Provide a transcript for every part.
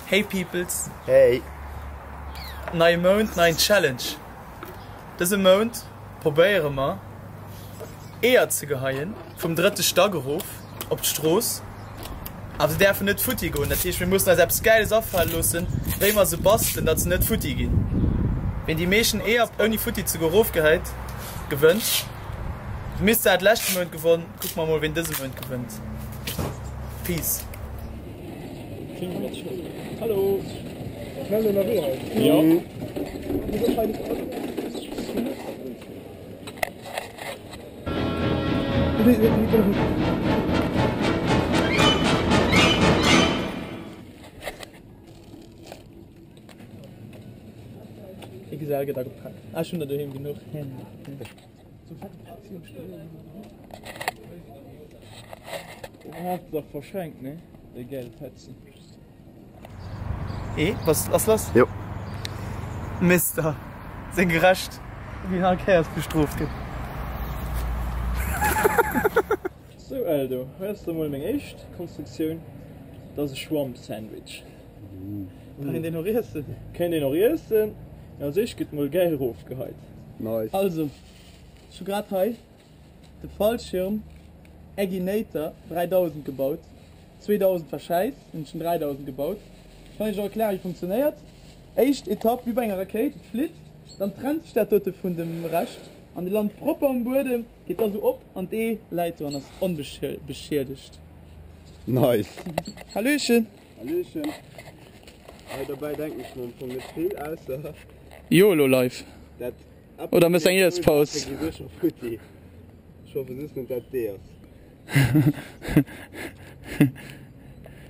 Hey Peoples! Hey! Neie Mount, neien Challenge! Dëse Mount probéiere mer Eeër ze geheien, vum drëtte Stack erof op d'Strooss. Awer se däerfen net futti goen, dat heescht mir mussen eis eppes Gäiles afale loossen, wéi mer se bastelen, datt se net futti ginn. Ween déi meeschten Eeër ouni futti ze goen erofgehäit, gewënnt. De Mister hat leschte Mount gewonn, kucke mer mol ween dëse Mount gewënnt. Peace! Hallo. Schnell ënnerwee hei. Jo. XL gëtt agepakt. Ah, ech hunn der doheem genuch. Haaptsaach verschenkt, ne? Déi gäil Fetzen. Ee, was ass lass? Jo. Mister, seng gerecht wéi all Kéiers bestrooft gëtt. Sou Eldo, hei ass da mol meng éischt Konstruktioun, dat ass e Schwamm-Sandwich. Kann een deen och iessen? Kéint een och iessen, mee als éischt gëtt mol gäil erofgeheit. Nice. Also, ech hu grad hei de Fallschirm Egginator 3000 gebaut. 2000 war schäiss, hunn ech den 3000 gebaut. Ech kann iech och erklären wéi funktionéiert. Éischt Etapp wéi bei enger Rakéit, et flitt, dann trennt sech dat dote vun dem Rescht an e lant propper um Buedem, geet da sou op an d'Ee läit do an ass onbeschiedegt. Nice. Hallöchen. Hallöchen. Hei dobäi denken ech mer am Fong net vill, ausser. Yolo life. Dat Oder mëss eng Iesspaus. Gi sécher futti. Ech hoffe just net dat d'Ee ass.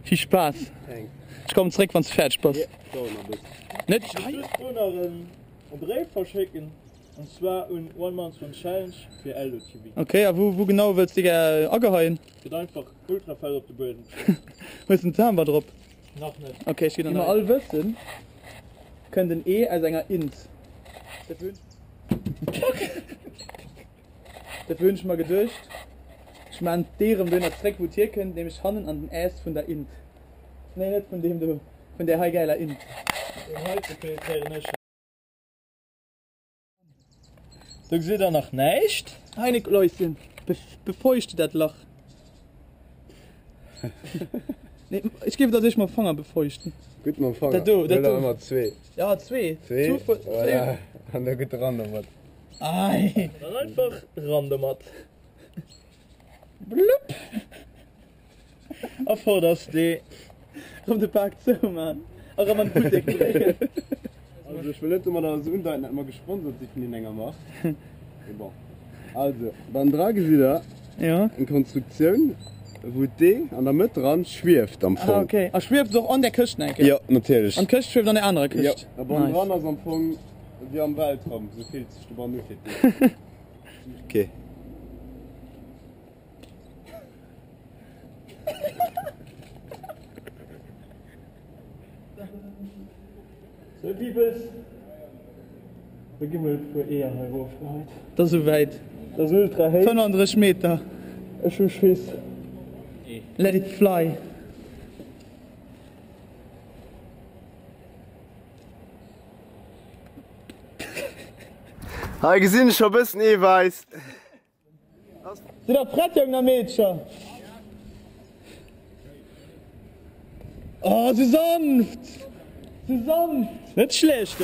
Vill Spaass. Thanks. Ech kommen zréck wanns de fäerdeg bass. Yeah, dauert nach e bëssen. Net Ech muss just do nach e Bréif verschécken, an zwar un One Month One Challenge fir Eldo TV. Ok, a wou wou genau wëlls de gär ageheien? Gëtt einfach ultra fett op de Buedem geschloen. Hues den Timber drop? Nach net. Ok, ech ginn an. Wéi mer all wëssen, kënnt en Ee aus enger Int. Dat Dofir hunn ech mer geduecht, ech maan d'Ee rem dohinner zréck wou et hierkënnt, nämlech hannen an den Äst vun der Int. Nee, net vun deem do, vun där hei gäiler Int. Deen heite penetréieren ech. Do gesitt der nach näischt. Hei Nikläuschen, befeuchte dat Lach. Nee, ech géif et als éischt mam Fanger befeuchten. Gutt mam Fanger. Dat do, dat do. Huel der ëmmer zwee. Ja, zwee. Zwee, voilà. An da gutt eran domat. Ei. Dann einfach ran domat. Blupp. A fort ass dee. Rëm de Pak zou man a rëm an de Buttek bréngen. Also ech wëll net domadder esou undeiten, dat mer gesponsert si vun deem enger Mark. Mee bon. Also, bannendra gesitt der Ja. eng Konstruktioun, wou d'Ee an der Mëtt dran schwieft am Fong. Ah okay. A schwieft et och an där Këscht nach eng Kéier? Jo, natierlech. An d'Këscht schwieft an där anerer Këscht? Jo, a bannendran ass am Fong wéi am Weltraum, sou fillt sech de Bann u fir d'Ee. Okay. Sou Peoples, da gi mol e puer Eeër hei erof geheit. Dat ass esou wäit. Dat ass ultra héich. 35 Meter. Ech hu Schiss. Let it fly. Hei gesinn ech scho bëssen Eewäiss. Sidd der prett, Jongen a Meedcher? Oh, sou sanft! Sou sanft! Net schlecht!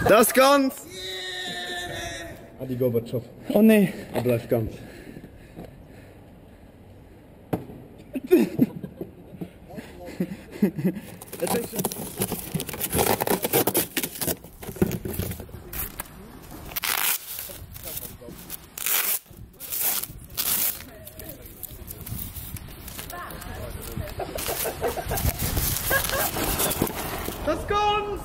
Dat ass ganz! Adi Gorbatschow. Oh nee. A bleif ganz. Das ganz!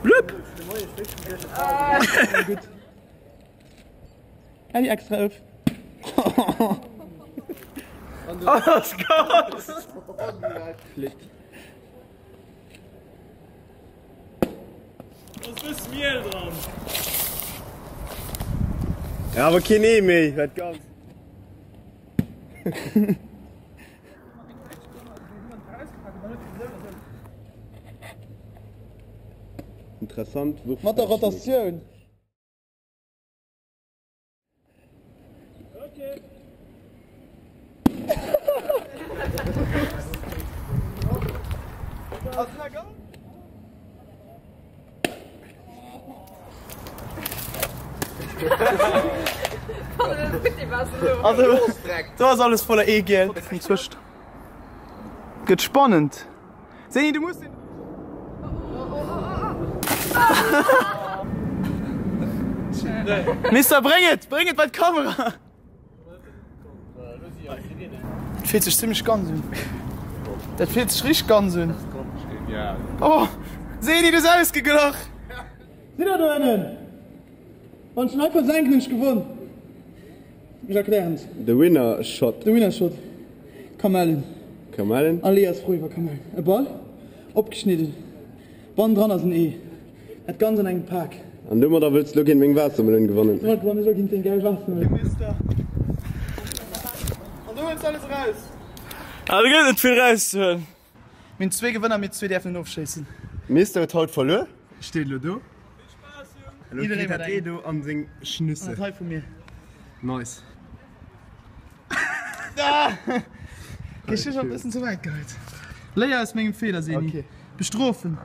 Blupp! Ey, extra auf. Ass ganz! Do ass bëss Miel dran. Ja, awer keen Ee méi, dat Ganzt. Interessant Wurftechnik. Mat der Rotatioun. Also, do ass alles voller Eegiel. Gëtt spannend. Seni, du muss den. Mister, bréng et! Bréng et bei d'Kamera! Dat fillt sech zimmlech ganz un. Dat fillt sech richteg ganz un. Oh! Seni, du hues ausgeglach! Sidd der do ënnen? Wann ech den hei versenken, hunn ech gewonn. Ech erklären et. De Winner Shot. De Winner Shot. Kamellen. Kamellen. A Léa ass frou iwwer Kamellen. E Ball, opgeschnidden. Bannendran ass en Ee. Dat Ganzt an engem Pak. An domadder wëlls de lo géint meng Waassermeloun gewannen? Domat gewannen ech lo géint deng gäil Waassermeloun. An do huels de alles eraus. Ah, do gëtt net vill erauszehuelen. Mir hunn zwee Gewënner, mir zwee däerfen en ofschéissen. Meester huet haut verluer, steet elo do. Elo kritt dat Ee do an seng Schnüsse. An dat hei vu mir. Nice. Ech hu scho e bëssen ze wäit geheit. Léier aus mengem Feeler, Seni. Bestrofen.